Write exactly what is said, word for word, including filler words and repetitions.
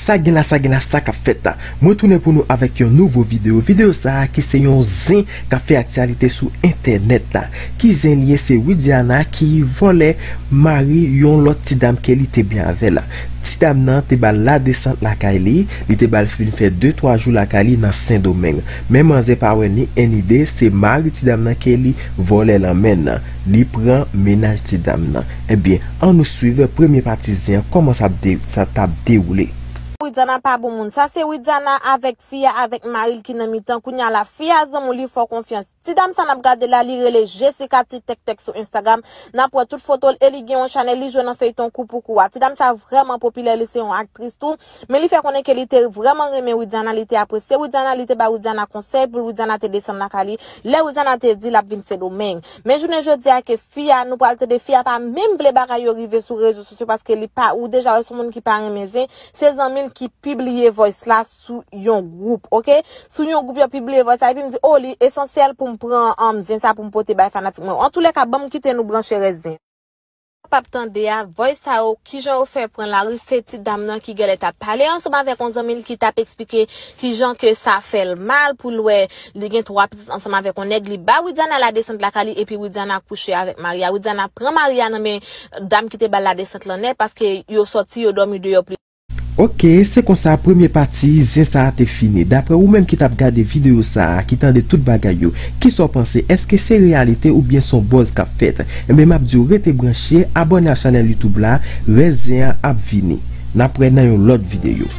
Sa gen la, sa gen la, sa k ap fèt la? Mwen tounen pou nou avèk yon nouvo videyo. Videyo sa a ki se yon zen k ap fè aktyalite sou entènèt la. Ki zen li ye? Se Widiana ki vòlè mari yon lòt ti dam ke li te byen avè l la. Ti dam nan te ba l ladesant lakay li, li te ba l vin fè de twa jou lakay li nan Sendomeng. Men manzè pa wè ni en ni de, se mari ti dam nan ke li vòlè l an men nan. Li pran mennaj ti dam nan. Ebyen, ann nou swiv premye pati zen an, kòman sa ap de-, sa t ap dewoule. Widiana pa bon moun. Sa se Widiana avèk fi a, avèk mari l ki nan mitan. Kounye a la, fi a zanmi w, li fè w konfyans. Ti dam sa n ap gade la, li rele Jessica Ti Tèk Tèk sou Instagram. N ap wè tout foto l e li gen yon chanèl, li jwe nan feyton Kou pou Kou a. Ti dam sa vrèman popilè, li se yon aktris tou. Men li fè konnen ke li te vrèman renmen Widiana, li te apresye Widiana, li te ba Widiana konsèy pou Widiana te desann lakay li. Lè Widiana te di l ap vin Sendomeng. Men jounen jodi a ke fi a, nou pral tande fi a pa menm vle bagay yo rive sou rezo sosyo paske li pa, ou deja wè se yon moun ki pa renmen zen, se zanmi l ki pibliye voice la sou yon gwoup, oke? Sou yon gwoup yo pibliye voice la, epi m di, "Oh, li esansyèl pou m pran, um, zen sa pou m pote bay fanatik mwen." Antoulèka, ban m kite nou branche rès zen. P ap tande a, voice sa yo, kijan yo fè pran lari, se ti dam nan ki genlè t ap pale ansanm avèk yon zanmi l ki t ap eksplike kijan ke sa fè l mal pou l wè li gen twa pitit ansanm avèk yon nèg, li ba Widiana ladesant lakay li, epi Widiana kouche avèk mari a. Widiana pran mari a nan men dam ki te ba l ladesant lan nèt, paske yo sòti, yo dòmi deyò pli. Oke, se konsa premye pati zen sa a te fini. Daprè ou menm ki t ap gade videyo sa a, ki tande tout bagay yo, kisa w panse? Èske se reyalite oubyen se yon buzz k ap fèt? Enben, m ap di w rete branche, abòne a chanèl YouTube la, rès zen an ap vini. N ap wè nan yon lòt videyo.